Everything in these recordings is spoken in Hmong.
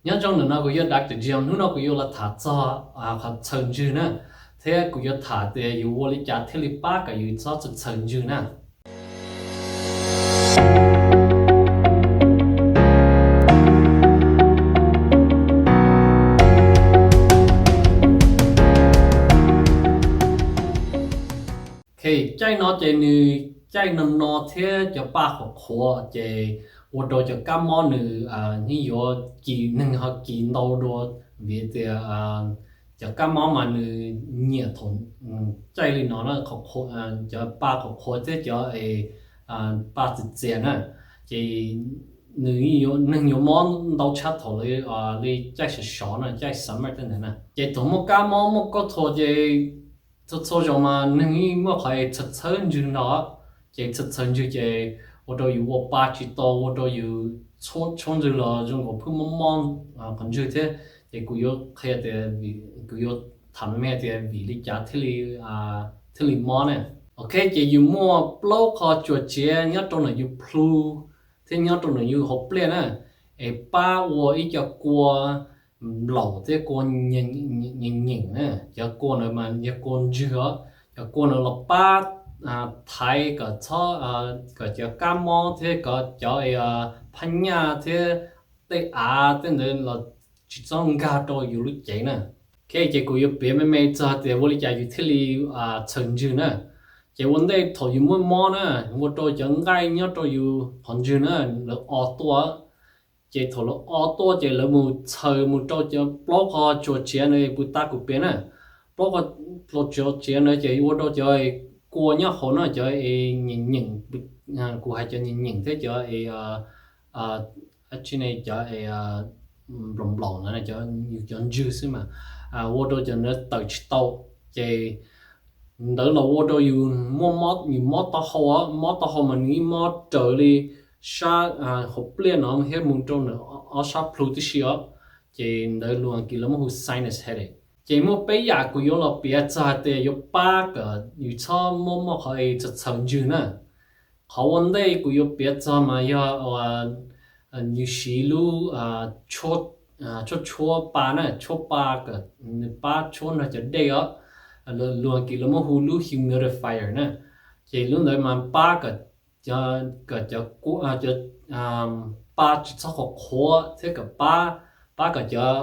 Nyob zoo, ntawm no kuv yog Doctor Jim, hnub no kuv yuav los tham txog qhov txhaws ntswg na, thiab kuv yuav tham tias yus ua li cas thiaj li pab kom yus txhob txhaws ntswg na. Caij no ces nws caij no no thiab cov pa qhuav qhuav ces ua rau cov kab mob nws yeej yuav kis, neeg ho kis ntau dua, vim tias cov kab mob mas nws nyiam thaum caij li no na, cov pa qhuav qhuav thiab cov pa txias txias na, ces nws, neeg yuav mob ntau tshaj thaum li caij sov sov na, caij summer tej ntawd na. Ces thaum muaj kab mob muaj cold sore ces txhua txhua zaus mas neeg yeej muaj qhov es txhawj txhawj ntswg no, ces txhawj txhawj ntswg ces ua rau yus ua pa tsis tau, ua rau yus tshuab ntswg los zoo nkaus phwj mob mob qhov ntswg thiab. Ces kuv yuav qhia tias, kuv yuav tham me me tias vim li cas thiaj li mob na. Ok, ces yus muaj plaub qho tsuas txiav nyob rau ntawm yus plhu thiab nyob rau ntawm yus hauv pliaj na, es pab ua ib co kua nplaum thiab kua nyeem nyeem na. Cov kua ntawd mas yog kua ntswg os. Cov kua ntawd los pab thaiv kom txhob, kom cov kab mob thiab kom cov phab nyaj thiab tej av tej ntawd los tsis txhob nkag rau yus lub cev na. Ok, ces kuv yuav piav me me txog tias ua li cas yus thiaj li txhaws ntswg na. Ces ua ntej thaum yus muaj mob na, ua rau cov nqaij nyob rau yus qhov ntswg na lawv o tuaj. Ces thaum lawv o tuaj ces lawv mus txhaws mus rau cov plaub qho tsuas txiav no, puas tas kuv piav na. Plaub qho tsuas txiav no ces ua rau cov kua nyob hauv no, cov es nyeem nyeem, kuv hais cov nyeem nyeem thiab cov es tsis ne cov nplaum nplaum no, cov ntswg xwb mas ua rau cov ntawd tawm tsis tau. Ces ntawd los ua rau yus muaj mob, yus mob taub hau, mob taub hau mas nws yeej mob raws li sab hauv pliaj no thiab mus rau ntawm ob sab plhu tib si os. Ces ntawd lus Askiv lawv muab hu sinus headache. Ces muaj peb yam kuv yuav los piav txog hais tias yuav pab kom yus txhob muaj muaj qhov es txhaws txhaws ntswg na. Qhov ua ntej kuv yuav piav txog mas yog yus siv lub tshuab tshuab pa na, tshuab pa kom nws pab tshuab nrog cov dej os. Lus Askiv lawv muab hu lub humidifier na. Ces lub ntawd mas pab kom cov pa tsis txhob qhuav qhuav thiab kom pab, pab kom cov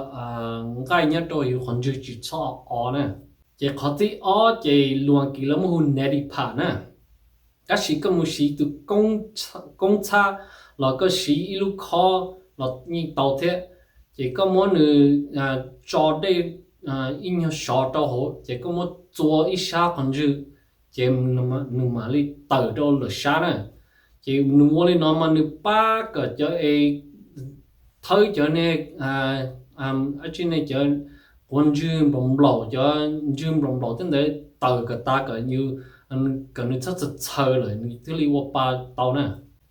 nqaij nyob rau yus qhov ntswg tsis txhob o na. Ces qhov thib ob ces lus Askiv lawv muab hu neti pad na. Tab sis koj mus siv tus koob txhab los koj siv ib lub khob los yeej tau thiab. Ces koj muab nws tso dej ib nyuag sov rau hauv ces koj muab txua ib sab qhov ntswg, ces nws mam li tawm rau lwm sab na. Ces nws ua li no mas nws pab kom cov es thawb cov ne, tsis ne cov quav ntswg nplaum nplaum, cov ntswg nplaum nplaum tej ntawd tawm kom tas, kom nws txhob txhaws txhaws lawm nws thiaj li ua pa tau na.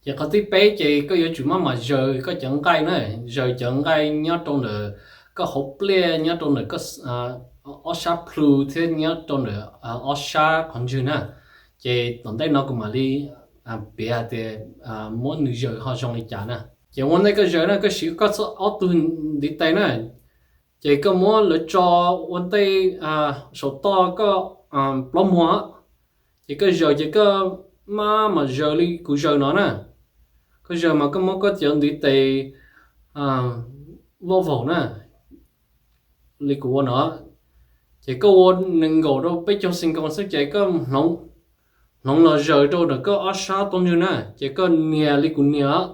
Ces qhov thib peb ces koj yuav tsum maj mam zaws koj cov nqaij na, zaws cov nqaij nyob rau ntawm koj hauv pliaj, nyob rau ntawm koj ob sab plhu thiab nyob rau ntawm ob sab qhov ntswg na. Ces tom ntej no kuv mam li piav hais tias muab nws zaws ho zoo li cas na. Ces ua ntej koj zaws na koj siv koj ob tug ntiv tes na, ces koj muab lawv tso ua ntej saum toj koj plaub muag, ces koj zaws ces koj maj mam zaws li kuv zaws no na. Koj zaws mas koj muab koj cov ntiv tes vaj vaum na, li kuv ua no, ces koj ua nees nkaum rau peb caug xi nkaus xwb ces koj hloov los zaws rau ntawm koj ob sab toj ntswg na, ces koj nias li kuv nias,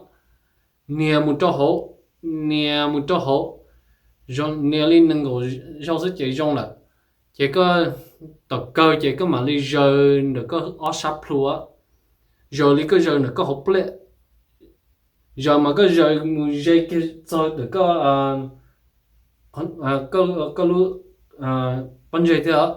nias mus rau hauv, nias mus rau hauv, nias li nees nkaum zaus xwb ces zoo lawm. Ces koj tom kawg ces koj mam li zaws ntawm koj ob sab plhu, zaws li koj zaws ntawm koj hauv pliaj. Zaws mas koj zaws mus ze kiag txog ntawm koj, koj lub pob ntseg thiab.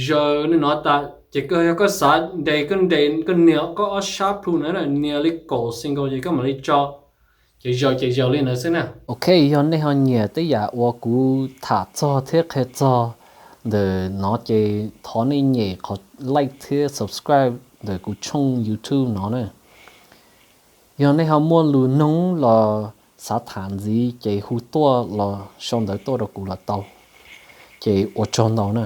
Zaws li no tas ces koj yog koj xav nres koj nres koj nias koj ob sab plhu na, nias li kaum xi nkaus ces koj mam li tso. Ces zaws ces zaws li ntawd xwb na. Ok, yog nej ho nyiam tej yam uas kuv tham txog thiab qhia txog ntawm no ces thov nej nyem qhov like thiab subscribe ntawm kuv tshooj YouTube no na. Yog nej ho muaj lus noog los xav tham ntxiv ces hu tuaj los sau ntawv tuaj rau kuv los tau. Ces ua tsaug ntau na.